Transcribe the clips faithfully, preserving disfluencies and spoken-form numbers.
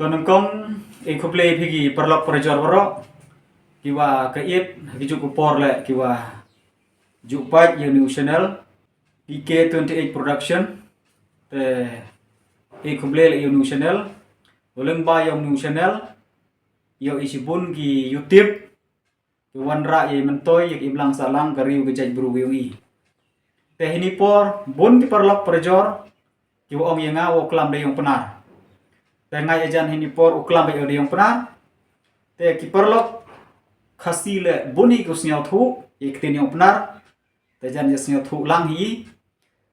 To nyngkong, e khublei phi ki paralok parajor baroh, ki wa ka it ha ki juk ka por le ki wa ju peit ïa u new channel, P K twenty-eight Production. Te e khublei le ïa u new channel, u leng ba ïa u new channel, ïa i shibun ki YouTube, ki wanrah ïa i myntoi ïa i blang sahlang ka riew ka jaitbru ka ïong i. Te hini por bun ki paralok parajor ki wa ong ïa nga wa u klam da ïong Pnar. Te nga ïa jan hini por u klam da ïong Pnar. Te ki paralok Khasi le bun hi ki u sngewthuh ïa ki ktien ïong Pnar. Te jan ïa sngewthuh lang hi.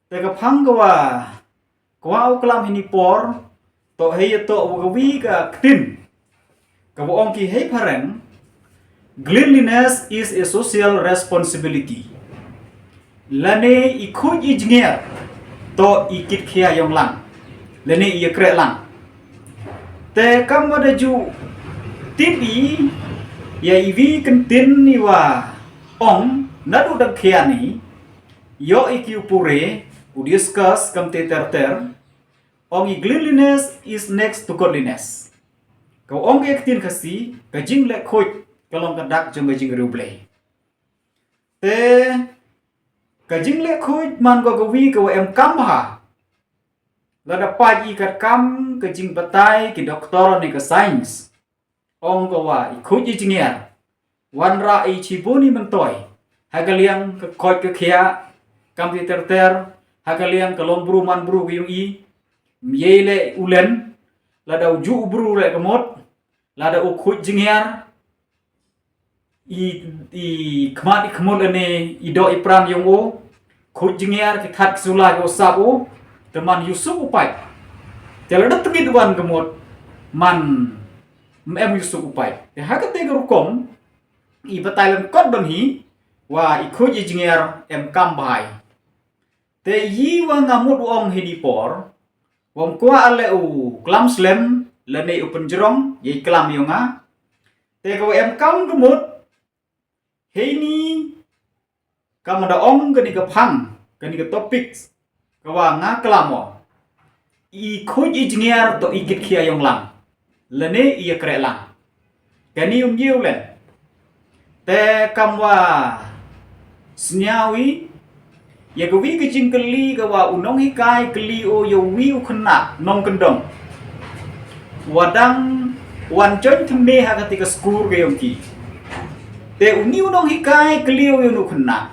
Te ka phang ka wa, ka wa u klam hini por, to hei to wa ka wi ka ktien, ka wa ong ki hei phareng, "Cleanliness is a social responsibility." Lane i khuid i jngiar to i kit khia ïong lang, lane i ïa kreh lang. Te kam wa da ju tip i ïa i wi ktien i wa ong naduh da khia ni, ïoh i ki u pure, u discuss kam te ter ter, ong i, "Cleanliness is next to godliness." Ka ong ka ktien Khasi, ka jingleh khuid ka long ka dak jong ka jingriewblei. Te ka jingleh khuid man ko ka wi ka wa em kam bha. Lada peit i kat kam ka jingbatai ki doktor ne ka science, ong ka wa i khuid i jngiar wanrah i shibun i myntoi ha ka liang ka koit ka khiah, kam te ter ter, ha ka liang ka long bru man bru ka ïong i, ym ïei le u len, lada u ju u bru le ka mut, lada u khuid jngiar, i, i khmat i khmut lane i doh i pran ïong u, khuid jngiar ki that ki sula ki u sap u, te man ïu suk u pait. Te lada tngit wan ka mut, man ym em ïu suk u pait. Te ha kate ka rukom, i batai lyngkot ban hi, wa i khuid i jngiar em kam bha i. Te i wa nga mut u ong hini por, wa ym kwah le u klam slem, lane u pynjrong ïa i klam ïong nga. Te ka wa em kam ka mut, heini, kam da ong kani ka phang, kani ka topic, ka wa nga klam o, i khuid i jngiar to i kit khia ïong lang, lane i ïa kreh lang. Kani um ïew len. Te kam wa sniaw i ïa ka wi ka jingkylli ka wa u nonghikai kylli o ïa u wi u khynnah nongkyndong wa dang wan join thymme ha kate ka skur ka ïong ki. Te u ni u nonghikai kylli o ïa u khynnah,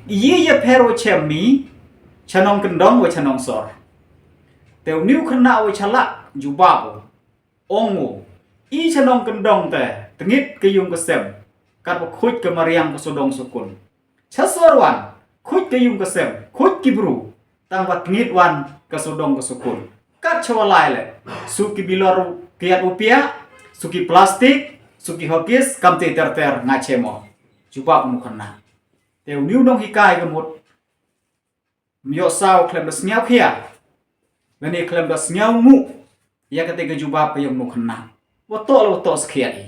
i ïa pher wa chem mi, cha nongkyndong wa cha nongsor. Te u ni u khynnah wa chalak jubab o, ong u, i cha nongkyndong te tngit ka ïung ka sem, kat wa khuid ka mariang ka sodong sokun. Cha sor wan, khuid ka ïung ka sem, khuid ki bru, tang wa tngit wan ka sodong ka sokun. Kat cha wa lai le, su ki bilor kiat u pia, su ki plastik, su ki hokis, kam te ter ter nga chem o. Jubab u khynnah. Te u ni u nonghikai ka mut, ym ïoh saw khlem da sniaw khia, lane khlem da sniaw mu ïa kate ka jubab ka ïong u khynnah. Wa toh le wa toh skhiat i.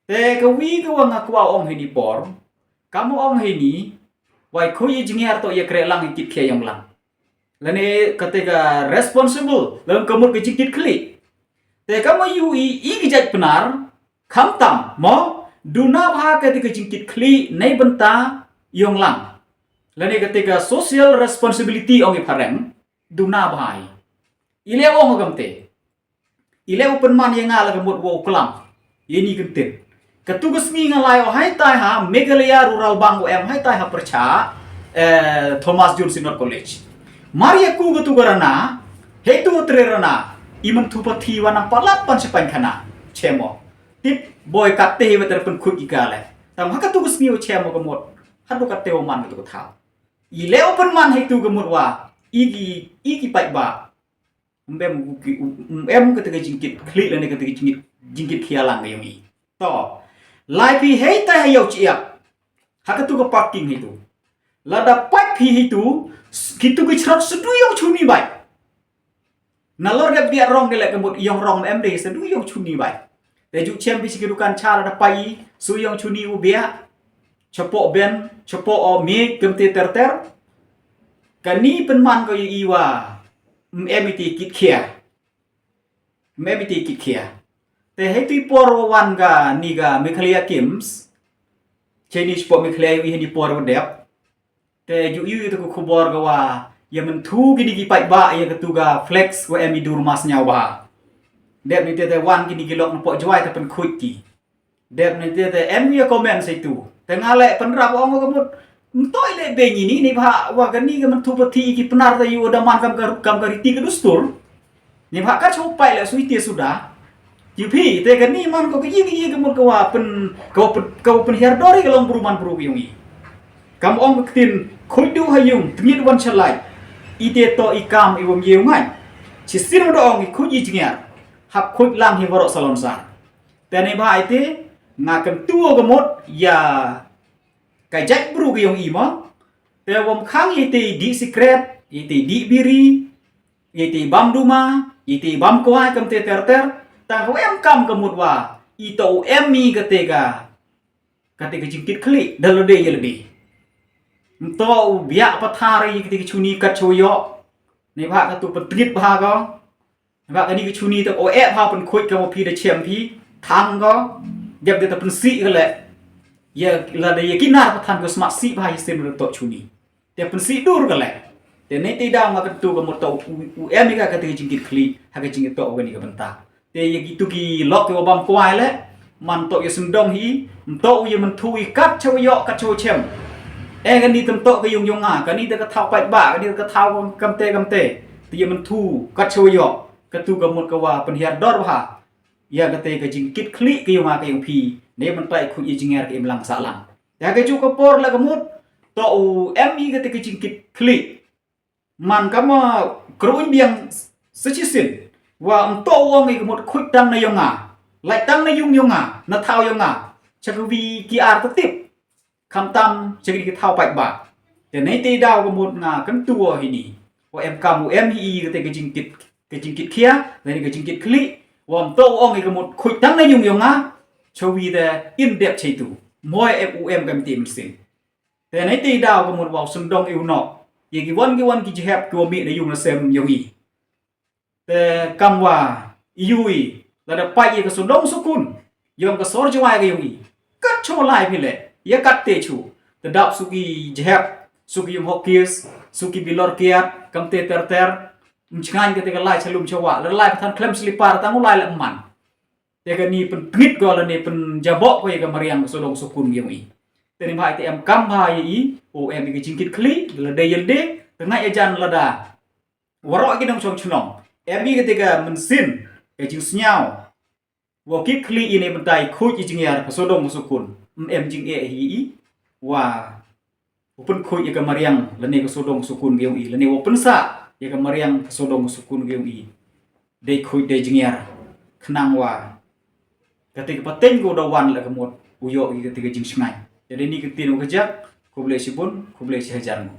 Te ka wi ka wa nga kwah ong hini por, kam ong hini, wa i khuid i jngiar to ïa kreh lang i kit khia ïong lang. Lane kate ka responsible, lane ka mut ka jingkit khlieh. Te kam ïu i, i ki jait Pnar, khamtam mo, duna bha kate ka jingkit khlieh nei bynta ïong lang, lane kate ka social responsibility ong i phareng, duna bha i. I le ong kam te, i le u pynman ïa nga la ka mut wa u klam ïa ini ka ktien. Katu ka sngi nga lai o hai tai ha Meghalaya Rural Bank wa em hai tai ha pyrcha, eh, Thomas Jones Synod College. Mar ïa ku katu ka rana, hei tu tre rana, i man thu pathi wa nang palat pan sipan khana, chem o. Tip boi kat te hi wa ter pynkhuid i ka le. Tang ha katu ka sngi wa chem o ka mut, ha tu kat te wa man katu ka thaw. I le u pynman hei tu ka mut wa i ki, i ki paidbah, ym em u ki, ym em kata ka jingkit khlieh lane kata ka jingkit, jingkit khia lang ka ïong i. To, lai phi hei tai ha ïew chiap, ha katu ka parking hei tu. Lada pait phi hei tu, kitu ki chrot sdang ïong chuni bai. Nalor dep biat rong de le ka mut ïong rong em de sdang ïong chuni bai. Te ju chem phi shi ki dukan cha lada pait i, su ïong chuni u biat, chapoh ben, chapoh o miej, kam te ter ter. Kani pynman ko ïa i wa ym em iti kit khia. Ym em iti ki khia. Te hei tu i por wa wan kani ka Meghalaya KIMS. Cheni spok Meghalaya ïohi hani por wa dep. Te ju ïohi tu ka khubor ka wa ïa mynthu kini ki paidbah ïa katu ka flex wa em i dur mas ñiaw bha. Dep ni te te wan kini ki lok na pok Jowai te pynkhuid ki. Dep ni te te em ïa comment sa itu. Te nga leh pynrap ong ka mut. Ym toh i leh beiñ ini ni bha wa kani ka mynthu pathi ki Pnar te ïoh da man kam ka kam ka riti ka dustur. Ni bha ka chu pai leh sui te suda. Ki phi te kani man ko ka ïing ïing ka mut ka wa pyn ka wa pyn ka wa pynhiar dor ïa ka long bru man bru ka ïong i. Kam ong ka ktien khuid du ha ïung tngit wan shalai. Ite to i kam i wam ïew ngai. Shisien da ong i khuid i jngiar. Hap khuid lang hi baroh salon sar. Te ni bha ite nga kyntu ka mut ïa ka jait bru ka ïong i mo. Te wam khang ite i dih sikret, ite i dih biri, ite i bam duma, ite i bam kwai kam te ter ter. Tang ka wa em kam ka mut wa i to u em i kate ka kate ka jingkit khlieh da lade ïa lade. Ym to u biak pathar ïa kate ka chuni kat chu ïoh. Ni bha ka tu pyntngit bha ko. Ba kani ka chuni te o eh bha pynkhuid ka mo phi da chem phi thang ko. Dep de ta pynsih ka leh. Ïa lada ïa ki nar pathan ko smat sih bha ïa sien da to chuni. Te pynsih dur ka leh. Te ni te da ma ka tu ka mo to u em ïa ka kate ka jingkit khlieh ha ka jingkit to kani ka bynta. Te ïa ki tu ki lok ki wa bam kwai leh. Man to ïa sendong hi, ym to u ïa mynthu i kat cha wa ïoh kat cha wa chem. Eh kani te ym to ka ïung ïong nga, kani te ka thaw paidbah, kani te ka thaw kam te kam te. Te ïa mynthu kat cha wa ïoh, katu ka mut ka wa pynhiar dor bha. Ïa kate ka jingkit khlieh ka ïong nga ka ïong phi, ne mynta i khuid i jngiar ka im lang sah lang. Ïa ka ju ka por la ka mut, to u em i kate ka jingkit khlieh. Man ka ma kruin biang sa shisien. Wa ym to u ong i ka mut khuid tang na ïong nga. Lait tang na ïung ïong nga, na thaw ïong nga. Cha ka wi ki ar ta tip. Kham tam cha ki thaw paidbah. Te nei te daw ka mut nga kyntu wa hi ni. Wa em kam u em hi i kate ka jingkit ka jingkit khia, nei ka jingkit khlieh. Wa ym to u ong i ka mut khuid tang na ïung ïong nga. Cha wi te in dep cha itu. Moi em u em kam te mynsiem. Te nei te daw ka mut wa u sendong i u noh. Ïa ki wan ki wan ki jhep ki wa mih na ïung na sem ïong i. Te kam wa i u i lada pait ïa ka sodong sukun ïong ka sor Jowai ka ïong i. Kat chu lai phi leh ïa kat te chu. Te dap suki jhep, suki ïong hokis, suki bilor kiat, kam te ter ter. Mchngain ka te ka lai chalum chawa, lada lai pathan klem slipar tang u lai leh man. Te kani pyntngit ko lane pynjaboh ko ïa ka mariang ka sodong sukun ïong i. Te ni bha i te em kam bha ïa i, u em i ka jingkit khlieh, lada ïa lade, te ngai ïa jan lada. Waroh ki nongchong chnong. Em i kate ka mynsiem, ka jingsngew. Wa kit khlieh i ne mynta i khuid i jngiar ka sodong ka sukun. Em em jingeh hi i. Wa u pynkhuid ïa ka mariang lane ka sodong sukun ka ïong i. Lane wa pynsah ïa ka mariang ka sodong sukun ka ïong i. Dei khuid dei jngiar. Khnang wa kate ka pateng ko da wan la ka mut u ïoh ïa kate ka jingshngaiñ. Te dei ni ka ktien u ka jak, khublei shibun, khublei shi hajar nguh.